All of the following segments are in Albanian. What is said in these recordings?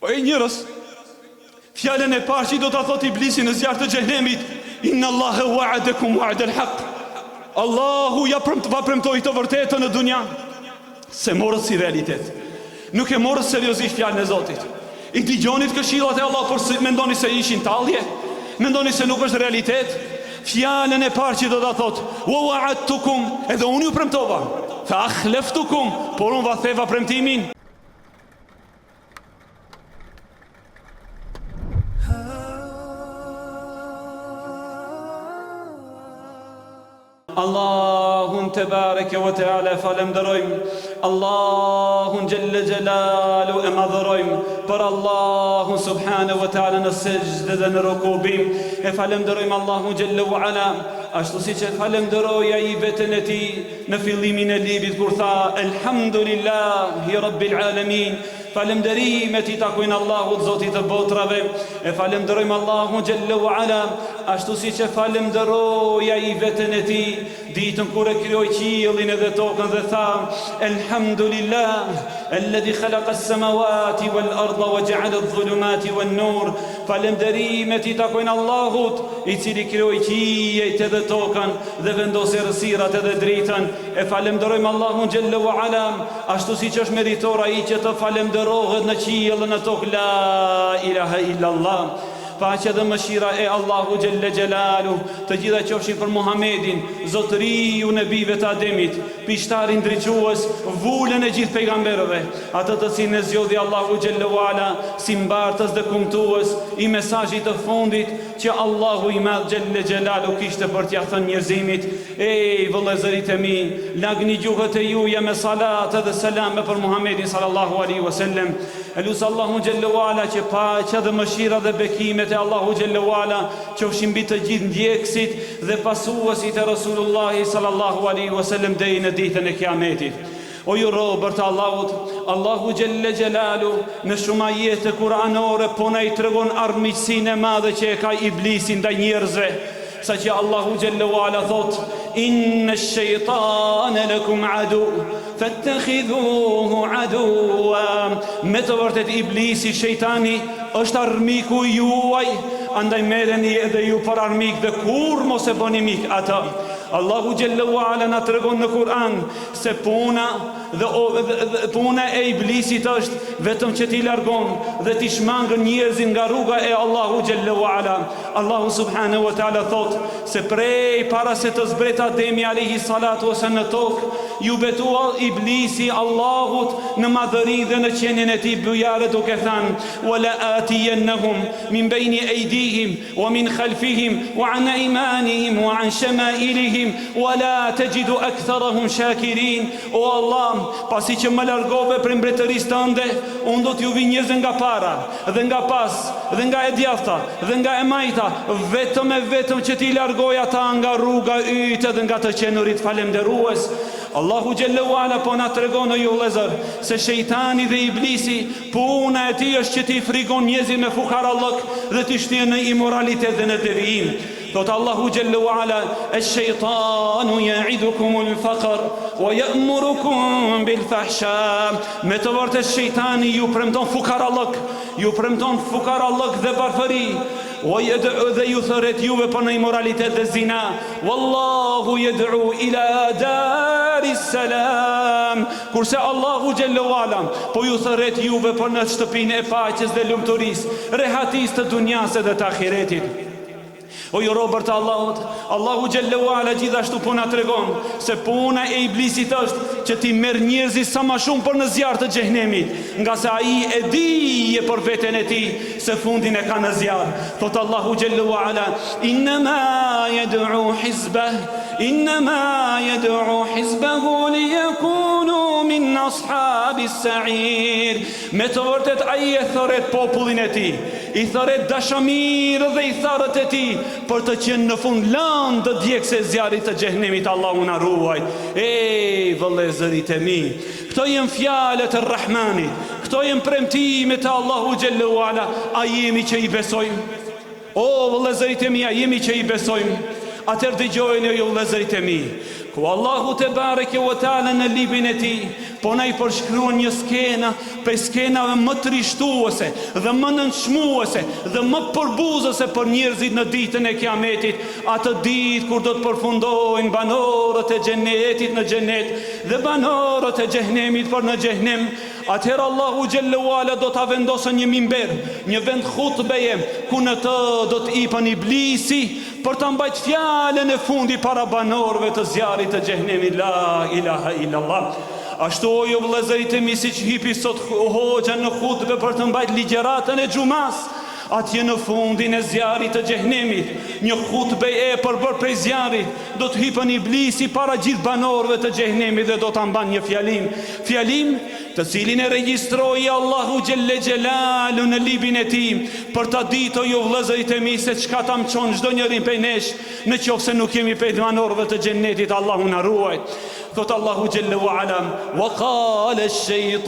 O njerëz, fjalën e parë që do ta thotë iblisi në zjarr të xhehenemit, inna Allahe wa'adakum wa'dal haq. Allahu ja premt, va premtoi të vërtetën në dunja. S'e morët si realitet. Nuk e morët seriozisht fjalën e Zotit. I dëgjonit këshillat e Allahut, por si, mendoni se ishin tallje? Mendoni se nuk është realitet? Fjalën e parë që do ta thotë, "Wa wa'adtukum", edhe unë ju premtova. Fa akhlaftukum, por unë va theva premtimin. Allahun tebareke ve teala e falemderojmë, Allahun xhelle xhelalu e madhërojmë, për Allahun subhane ve teala në sexhde dhe në ruku bim, e falemderojmë Allahun xhelle ve ala, ashtu siç e falemderoi ai veten e tij në fillimin e librit kur tha Elhamdulillahi Rabbil Alamin, Falënderimet i takojnë Allahut Zotit të botrave, e falënderojmë Allahun xhelle ue ala, ashtu siç e falënderoi ai veten e tij ditën kur e krijoi qiellin edhe tokën dhe tha, Elhamdulillah, alladhi khalaqa as-samawati wal-ardha wa ja'ala adh-dhulumati wan-nur. Falënderimet i takojnë Allahut, i cili krijoi qiejt edhe tokën dhe vendosi errësirat edhe dritën. E falënderojmë Allahun xhelle ue ala, ashtu siç është meritor ai që të falënderohet në qiell dhe në tokë la ilaha illa Allah. Paqja dhe mëshira e Allahut xhelle xhelaluhu, të gjitha qofshin për Muhammedin, zotëriun e bijve të Ademit, pishtarin ndriçues, vulën e gjithë pejgamberëve, atë të cilin e zgjodhi Allahu xhelle ue ala si mbartës dhe kumtues i mesazhit të fundit që Allahu i Madh xhelle xhelaluhu kishte për t'ia thënë njerëzimit. Ej vëllezërit e mi, lagni gjuhët e juja me salat edhe selame për Muhammedin sallallahu alaihi wasallam. E lus Allahun xhelle ue ala që paqja dhe mëshira dhe bekimet e Allahu xhelle ue ala qofshin mbi të gjithë ndjekësit dhe pasuesit e Rasulullahit sallallahu alaihi wasallam deri në ditën e Kiametit. O ju robër të Allahut, Allahu xhelle xhelalu në shumë ajete kuranore po na i tregon armiqësinë e madhe që e ka iblisi ndaj njerëzve, saqë Allahu xhelle ue ala thotë: Inna ash-shaytana lakum adu fattakhidhuhu aduwa. Me të vërtetë iblisi, shejtani, është armiku juaj, andaj merreni edhe ju për armik dhe kurrë mos e bëni mik atë. Allahu xhelle ue ala na tregon në Kur'an Se puna dhe, o, dhe, dhe puna e iblisit është vetëm që t'i largon dhe t'i shmangën njerëzit nga rruga e Allahu xhelle ue ala. Allahu subhanahu wa taala thotë se prej para se të zbret Ademi alayhi salatu wasallam në tokë, iu betua iblisi Allahut në madhëri dhe në qenien e tij bujare duke thënë: "Wa la atiyannahum min bayni aydihim Wa min khalfihim wa an aymanihim wa an shamailihim wa la tajidu aktharahum shakirin. O Allah, pasi që më largove prej mbretërisë tënde, unë do t'ju vij njerëzve nga para dhe nga pas dhe nga e djathta dhe nga e majta, vetëm e vetëm që t'i largoj ata nga rruga yte dhe nga të qenurit falënderues. Allahu xhelle ue ala po na tregon o ju vëllezër se shejtani dhe iblisi Puna e tij është që t'i frigon njerëzit me fukarallëk dhe t'i shtien në imoralitet dhe në devijim. Thotë Allahu xhelle ue ala, "Esh-shejtanu ya'idukumul faqr wa ya'murukum bil fahsha." Me të vërtetë shejtani ju premton fukarallëk, ju premton fukarallëk dhe varfëri. Wa yad'u dhe ju thërret juve për në imoralitet dhe zina. Wallahu yad'u ila daris salam. Kurse Allahu xhelle ue ala po ju thërret juve për në shtëpinë e paqes dhe lumturisë, rehatisë të dunjasë dhe të ahiretit. O ju robër të Allahut, Allahu xhelle ue ala gjithashtu po na tregon se puna e iblisit është që t'i merr njerëzit sa ma shumë për në zjarr të xhehenemit, ngase ai e di për veten e tij se fundin e ka në zjarr. Thotë Allahu xhelle ue ala, Innama yad'u hizbah, innama yad'u hizbahu liyakunu min ashabis sa'ir. Me të vërtetë ai e thërret popullin e tij, i thërret dashamirët dhe ithtarët e tij për të qenë në fund lëndë djegëse e zjarrit të xhehenemit, Allahu na ruajt. Ej vëllezërit e mi, Këto janë fjalët e Rrahmanit, këto janë premtimet e Allahu xhelle ue ala, a jemi që i besojmë? O vëllezërit e mi, a jemi që i besojmë? Atëherë dëgjojeni o ju vëllezërit e mi, ku Allahu tebareke ue teala në librin e tij. Po na i përshkruan një skenë prej skenave më trishtuese dhe më nënçmuese dhe më përbuzëse për njerëzit në ditën e Kiametit, atë ditë kur do të përfundojnë banorët e Xhenetit në Xhenet dhe banorët e Xhehnemit për në Xhehnem, atëherë Allahu xhelle ue ala do ta vendosë një mimber, një vend hutbeje, ku në të do të hipën Iblisi për ta mbajt fjalën e fundit para banorëve të zjarrit të Xhehnemit la ilaha illallah. Ashtu o ju vëllezërit e mi siç hipi sot hoxha në hutbe për të mbajt ligjëratën e xhumas, atje në fundin e zjarrit të Xhehnemit, një hutbe e përbërë prej zjarrit, do të hipën Iblisi para gjithë banorëve të Xhehnemit dhe do ta mban një fjalim, fjalim të cilin e regjistroi Allahu xhelle xhelalu në librin e tij, për ta ditë o ju vëllezërit e mi se çka ta mçon çdo njërin prej nesh, në qoftë se nuk jemi prej banorëve të Xhennetit, Allahu na ruajt. Thotë Allahu xhelle ue ala, Wa qala ash-shaytan,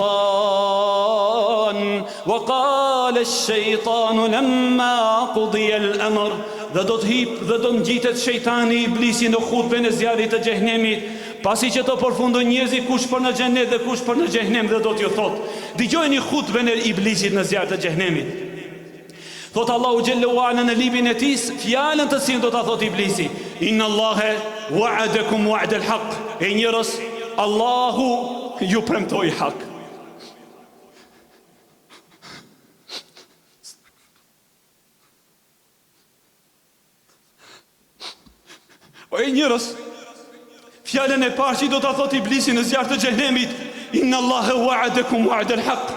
wa qala ash-shaytanu lamma qudiya al-amr, dhe do të hip dhe do të ngjitet shejtani iblisi në hutben e zjarrit të xhehnemit, pasi që të përfundojnë njerëzit kush për në xhennet dhe kush për në xhehnem dhe do t'ju thotë, Dëgjojeni hutben e iblisit në zjarr të xhehnemit. Thotë Allahu xhelle ue ala në librin e tij, fjalën të cilën do ta thotë iblisi, Inna Allahe wa'adakum wa'dal haq. Ej njerëz, Allahu ju premtoi hak. Oj njerëz, fjalën e parë që do ta thotë iblisi në zjarr të xhehenemit, Inna Allahe wa'adakum wa'dal haq.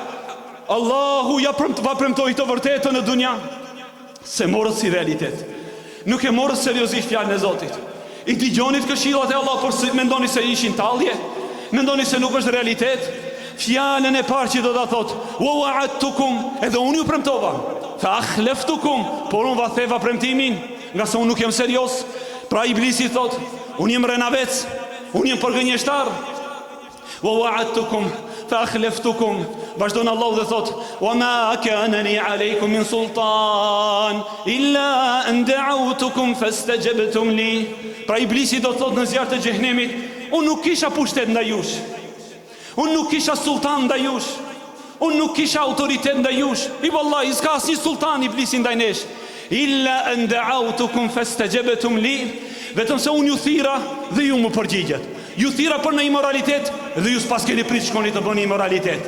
Allahu ja premt, va premtoi të vërtetën në dunja. S'e morët si realitet. Nuk e morët seriozisht fjalën e Zotit. I dëgjonit këshillat e Allahut, por si, mendoni se ishin tallje? Mendoni se nuk është realitet? Fjalën e parë që do ta thotë, "Wa wa'adtukum", edhe unë ju premtova. Fa akhlaftukum, por unë va theva premtimin, ngase unë nuk jam serioz. Pra iblisi thotë, unë jam rrenavec, unë jam përgënjeshtar. Wa wa'adtukum fa akhlaftukum. Vazhdon Allahu dhe thotë, "Wa ma kana li alaykum min sultan illa an da'awtukum fastajabtum li." Pra iblisi do të thotë në zjarr të xhehenemit, unë nuk kisha pushtet ndaj jush. Unë nuk kisha sulltan ndaj jush. Unë nuk kisha autoritet ndaj jush. I vallahi, s'ka asnjë sulltan iblisi ndaj nesh. Illa an da'awtukum fastajabtum li. Vetëm se unë ju thirra dhe ju m'u përgjigjët. Ju thirra për në imoralitet dhe ju s'paskeni prit shkoni të bëni imoralitet.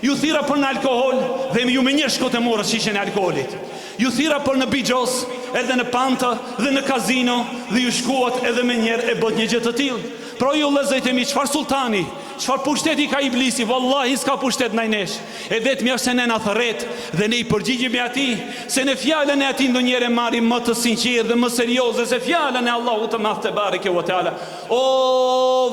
Ju thirra për në alkool dhe ju menjëherë shkot e morët shishen e alkoolit. Ju thirra për në bixhoz, edhe në pantë dhe në kazino dhe ju shkuat edhe menjëherë e bëtë një gjë të tillë. Pra ju vëllezërit e mi, çfarë sulltani, çfarë pushteti ka iblisi, vallahi s'ka pushtet ndaj nesh. E vetmja është se ne na thërret dhe ne i përgjigjemi atij, se ne fjalën e atij ndonjëherë e marrim më të sinqertë dhe më serioze se fjalën e Allahut të Madh tebareke ve teala. O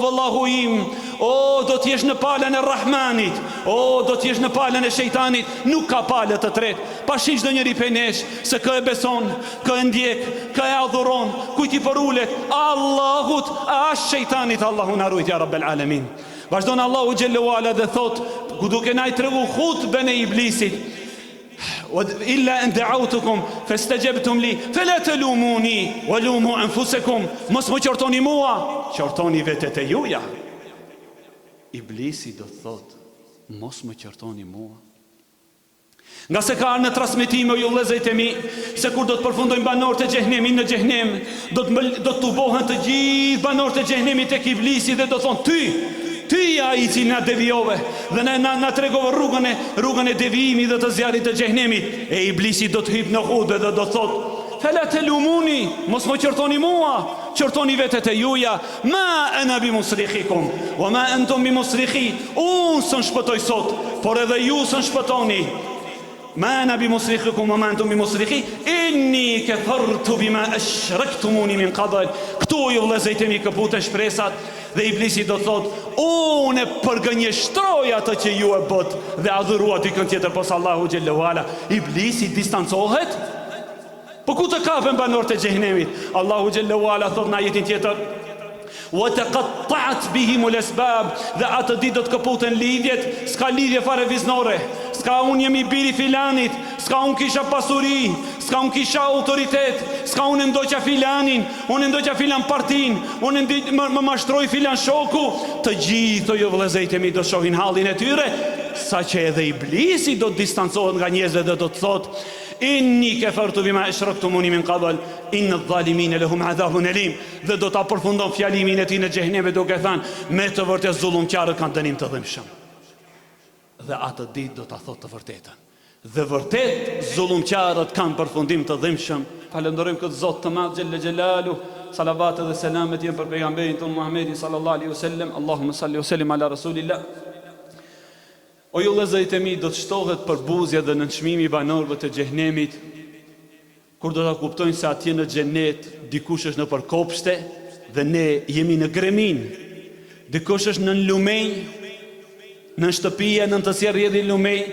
vëllahu im, o do të jesh në palën e Rahmanit, o do të jesh në palën e shejtanit, nuk ka palë të tretë. Pa shih çdo njeri prej nesh se kë e beson, Kë e ndjek, kë e adhuron, kujt i përulet, Allahut, a shejtanit, Allahu na rujt ja Rabbel Alemin. Vazhdon Allahu xhelle ue ala dhe thot, ku duke na i tregu hutben e iblisit, illa en da'awtukum fastajabtum li fala talumuni wa lumu anfusakum mos më qortoni mua qortoni vetet e juja iblisi do të thot mos më qortoni mua Ngase ka ardhur në transmetime o ju vëllezërit e mi, se kur do të përfundojnë banorët e xhehnemit në xhehnem, do të do të tubohen të gjithë banorët e xhehnemit tek iblisi dhe do të thonë ty, ti je ai i cili na devijove dhe na na, na tregove rrugën e rrugën e devijimit dhe të zjarrit të xhehnemit. E iblisi do të hipë në hutbe dhe do të thotë Fela telumuni, mos më qortoni mua, qortoni vetet e juja, ma ena bi musrikhikum, wa ma entum bi musrikhi, Unë s'un shpëtoj sot, por edhe ju s'un shpëtoni. Ma ana bi musrikhikum wa ma antum bi musrikhi, inni kafartu bima ashraktumuni min qabl. Këtu ju vëllezërit e mi këputen shpresat dhe iblisi do thotë, unë e përgënjeshtroj atë që ju e bëtë dhe adhuruat dikën tjetër pos Allahu xhelle ue ala. Iblisi distancohet? Po ku të kapen banorët e xhehenemit? Allahu xhelle ue ala thotë në ajetin tjetër: Wa taqatta'at bihim al-asbab, dhe atë ditë do të këputen lidhjet, s'ka lidhje farefiznore, s'ka. S'ka unë jam i biri filanit, s'ka unë kisha pasuri, s'ka unë kisha autoritet, s'ka unë e ndoqa filanin, unë e ndoqa filan partinë, unë e më, më mashtroi filan shoku. Të gjithë o ju vëllezërit e mi do shohin hallin e tyre, saqë edhe iblisi do të distancohet nga njerëzve dhe do të thotë Inni kefertu bima eshrektumuni min qabl, inne dhalimine lehum adhabun elim. Dhe do ta përfundon fjalimin e tij në xhehenem duke thënë, me të vërtetë zullumqarët kanë dënim të dhimbshëm. Dhe atë ditë do ta thotë të vërtetën. Dhe vërtet zullumqarët kanë përfundim të dhimbshëm. Falënderojmë këtë Zot të Madh xhelle xhelaluhu, salavatet dhe selamet jenë për pejgamberin tonë Muhammedin sallallahu alaihi wasallam. Allahumma salli wa sallim ala rasulillah. O ju vëllezërit e mi, do të shtohet përbuzja dhe nënçmimi i banorëve të xhehenemit Kur do ta kuptojnë se atje në xhenet dikush është nëpër kopshte dhe ne jemi në greminë, dikush është nën lumenj, nën shtëpia nën të cilat rrjedhin lumenj,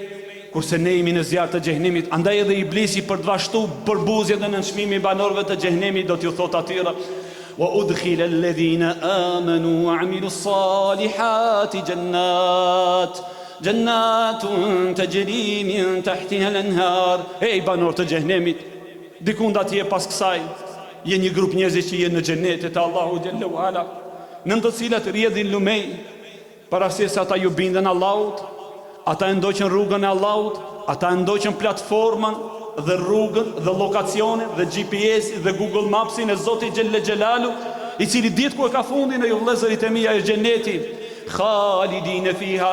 kurse ne jemi në zjarr të xhehenemit, andaj edhe Iblisi për të vazhdu përbuzjen dhe nënçmimin e banorëve të xhehenemit do t'ju thotë atyre, Wa udkhila alladhina amanu wa amilu salihati jannat Xhennatun texhri min tahtiha al-anhar Ej banorë të Xhehenemit, dikund atje pas kësaj je një grup njerëzish që jenë në xhenetet e Allahut xhelle ue ala, nën të cilat rrjedhin lumenj, për arsye se ata ju bindën Allahut, ata e ndoqën rrugën e Allahut, ata e ndoqën platformën dhe rrugën dhe lokacionin dhe GPS-in dhe Google Maps-in e Zotit xhelle xhelalu, i cili dihet ku e ka fundin o ju vëllezërit e mi, ai është xheneti. Khalidine fiha,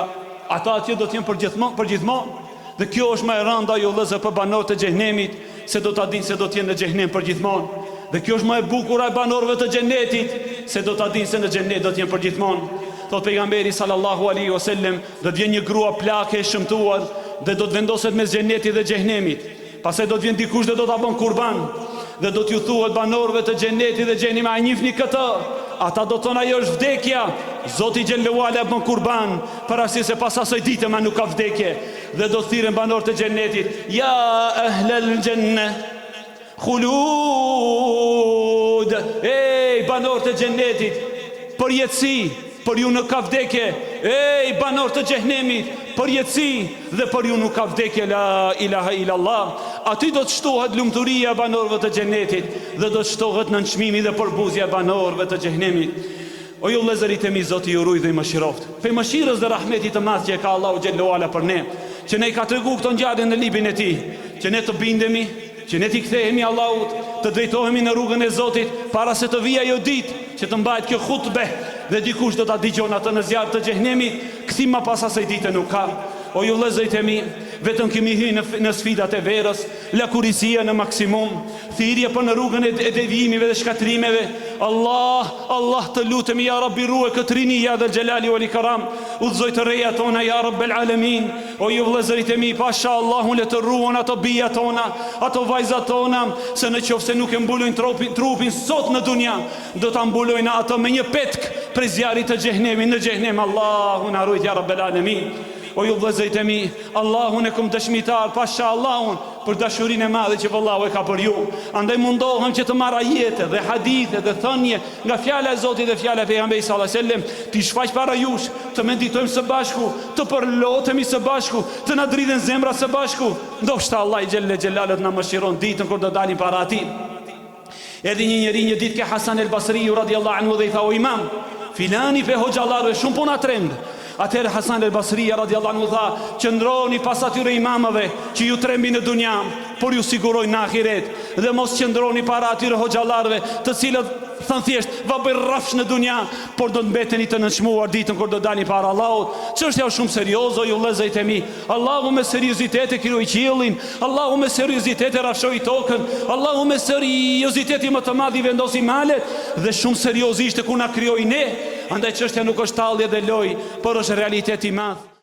ata atje do të jenë përgjithmonë, përgjithmonë. Dhe kjo është më e rënda ju vëllezër për banorët e xhehenemit, se do ta dinë se do të jenë në xhehenem përgjithmonë. Dhe kjo është më e bukura e banorëve të xhenetit, se do ta dinë se në xhenet do të jenë përgjithmonë. Thotë pejgamberi sallallahu alaihi wasallam, do të vjen një grua plake e shëmtuar dhe do të vendoset mes xhenetit dhe xhehenemit. Pastaj do të vjen dikush dhe do ta bën kurban dhe do t'ju thuhet banorëve të xhenetit dhe xhehenemit, a e njihni këtë? Ata do të thonë ajo është vdekja. Zoti xhelle ue ala e bën kurban, për arsye se pas asaj dite më nuk ka vdekje. Dhe do të thirren banorët e xhenetit, ja ehlel xhenne khulud. Ej banorët e xhenetit, përjetësi. Për ju nuk ka vdekje, ej banorë të xhehenemit, përjetësi dhe për ju nuk ka vdekje la ilaha illallah. Aty do të shtohet lumturia e banorëve të xhenetit dhe do të shtohet nënçmimi dhe përbuzja e banorëve të xhehenemit. O ju vëllezërit e mi, Zoti ju rujt dhe ju mëshiroftë. Prej mëshirës dhe rahmetit të madh që e ka Allahu xhelle ue ala për ne, që na i ka tregu këto ngjarje në librin e Tij, që ne të bindemi, Që ne t'i kthehemi Allahut, të drejtohemi në rrugën e Zotit, para se të vijë ajo ditë që të mbahet kjo hutbe dhe dikush do ta dëgjon atë në zjarr të xhehenemit, kthim më pas asaj dite nuk ka. O ju vëllezërit e mi, vetëm kemi hy në në sfidat e verës, lakuriqësia në maksimum, thirrje për në rrugën e e devijimeve dhe shkatërrimeve. Allah, Allah të lutemi ja Rabbi ruaj këtë rini ja dhel xhelali wal ikram, udhëzoj të reja tona ja Rabbel alemin. O ju vëllezërit e mi, pasha Allahun le të ruhen ato bija tona, ato vajzat tona, se në qoftë se nuk e mbulojnë tropin, trupin sot në dunja, do ta mbulojnë ato me një petk prej zjarrit të xhehenemit në xhehenem. Allahu na rujt ja Rabbel alemin. O ju vëllezërit e mi, Allahun e kom dëshmitar, pasha Allahun për dashurinë e madhe që vëllau e ka për ju. Andaj mundohem që të marr ajete dhe hadithe dhe thënie Nga fjala e Zotit dhe fjala e Pejgamberit sallallahu alejhi ve sellem, t'i shfaq para jush, të meditojmë së bashku, të përlotemi së bashku, të na dridhen zemrat së bashku. Ndoshta Allahu xhelle xhelaluhu të na mëshiron ditën kur do dalim para Atij. Erdhi një njeri një ditë ke Hasan el Basriu radiallahu anhu dhe i tha o imam, filani prej hoxhallarëve shumë po na tremb. Atëherë Hasan el Basria radiallahu anhu tha, qëndroni pas atyre imamëve që ju trembin në dunja, por ju sigurojnë në ahiret, dhe mos qëndroni para atyre hoxhallarëve, të cilët, thënë thjesht, va bëjnë rrafsh në dunja, por do të mbeteni të nënçmuar ditën kur do dalin para Allahut. Çështja është shumë serioze, o ju vëllezërit e mi. Allahu me seriozitet e krijoi qiellin, Allahu me seriozitet e rrafshoi tokën, Allahu me seriozitetin më të madh i vendosi malet dhe shumë serioz ishte kur na krijoi ne. Andaj çështja nuk është tallje dhe lojë, por është realitet i madh.